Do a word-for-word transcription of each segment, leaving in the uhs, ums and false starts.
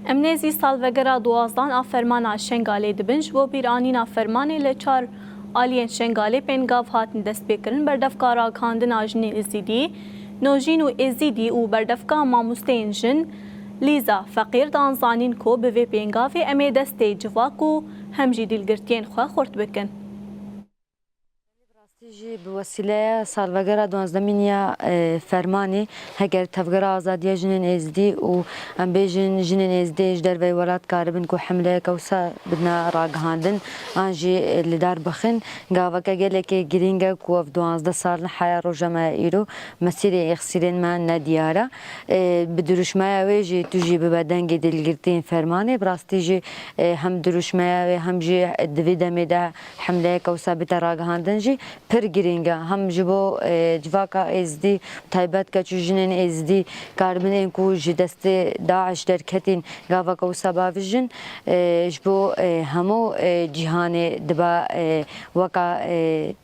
Em nêzî salvegera duwazdan a fermana Şengalê dibin. Ji bo bîranîna fermanê li çar aliyên Şengalê pêngav hatin destpêkirin. Berdevka ragihandina jinên Êzîdî, Nojîn û Êzîdî û berdevka mamosteyên jin Lîza Feqîr dan zanîn ku bi vê pêngavê em ê destê civak û hem jî dîlgirtiyên xwe xurt bikin. Rastî jî bi wesîleya salvegera duwazdemîn ya, e, fermanê, heger Tevgera Azadiya Jinên Êzdî û em bêjin jinên Êzdî ji derveyî welat karibin ku hemleyeke wisa bidine ragihandin an jî, e, li dar bixin, gaveke gelekê girîng e ku ev duwazdeh sal heya roja me îro mesîrê êxsîrên me nediyar e. E, bi dirûşmeya wê jî tu jî bibe dengê dîlgirtiyên fermanê. Bi rastî jî, e, hem dirûşmeya wê hem jî di vî demê de hemleyeke wisa bite ragihandin jî pir girîng e. Hem ji bo, e, civaka Êzdî, taybet keç û jinên Êzdî karibin ên ku ji destê DAIŞ derketîn gaveke wisa bavêjin, e, ji bo, e, hemû, e, cîhanê dibe, e, weka, e,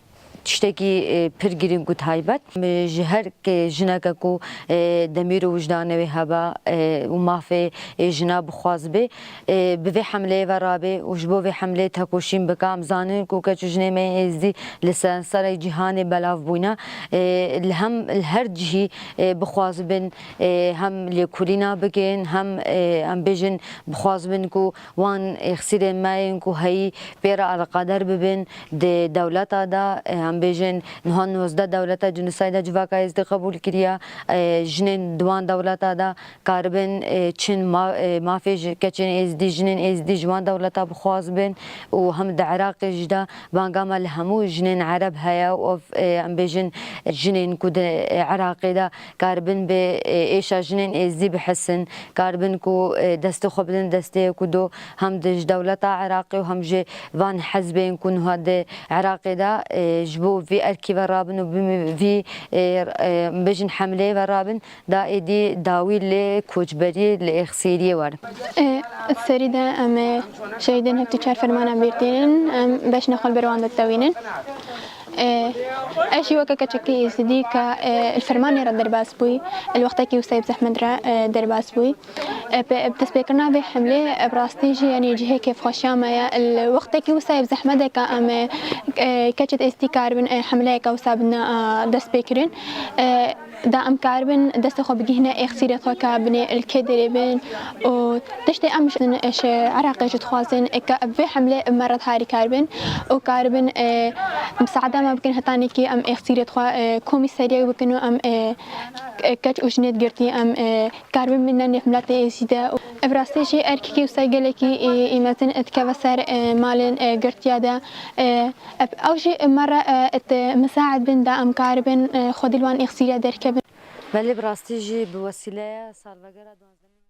tiştekî, e, pir girîng û taybet. Ji her ke jineke ku, e, demîr û wijdanê wê hebe, e, û mafê, e, jina bixwaz bê, e, bi vê hemleyê ve rabe û ji bo vê hemleyê tekoşîn bike. Em zanin ku keç û jinê me yên Êzdî li seranserê cîhanê belav bûne. E, li hem, li her cihî, e, bixwaz bin, e, hem lêkolîna bikin, hem, e, em bêjin bixwaz bin ku wan êxsîrên me yên ku heyî pê re eleqedar bibin di dewleta de, e, em bêjin niha nozdeh dewleta cînosayda civaka Êzdî qebûl kiriye. E, jinên di wan dewleta de karibin, e, çin ma-, e, mafê ji keçên Êzdî, jinên Êzdî ji wan dewleta bixwaz bin û hem di Iraqê jî de banga me li hemû jinên Ereb heye û ev, e, em bêjin jinên ku di, e, Iraqê de karibin bi, e, êşa jinên Êzdî bihisin, karibin ku, e, destê xwe bidin destê ku do hem di ji dewleta Iraqê û hem jî van hizbên ku niha di Iraqê de, e, ji bo vî erkî ve rabin û bi vî, e, e, bêjin hemleyê ve rabin, da êdî dawî li koçberiyê, li êxsîriyê werin. E, serî de em ê şehîdên hevdî çar fermana bîr tînin, em beşna xwe li ber wan de ditewînin. E, ez jî weke keçekî Êzidî ke, e, li fermanê re derbas bûyî, li wextekî wisa yê bi zehmet re, e, derbas bûyî. E, pe-, bi destpêkirina vê hemlê, e, bi rastî jî, yanî cihê kêfxweşiya me ye. Li wextekî wisa yê bi zehmet e ke em, e, e, keçê Êzidî karibin, e, hemleyeke wisa bidine, e, destpêkirin. E, da em karibin destê xwe bigihîne êxsîrê xwe ke binê li kê derê bin û tiştê em ji, ji Iraqê jî dixwazin ke bi vê hemlê bi me re harîkar bin û karibin, e, misaada me bikin hetanî kî em êxsîrê xwe, e, komî seriyek bikin û em, e, keç û jinê digirtî em, e, karibin bîne nêv miletê Êzî de. Û bi rastî jî erkekî wisa gelekî, e, î mezin dikeve ser, e, malên, e, girtiya de. E, Ev, ew jî me re, e, et, e, misaid bin da em karibin, e, xwedî li wan êxsîriya derkevin. Belê bi rastî jî bi wesîleya salvegera duwazdemîn.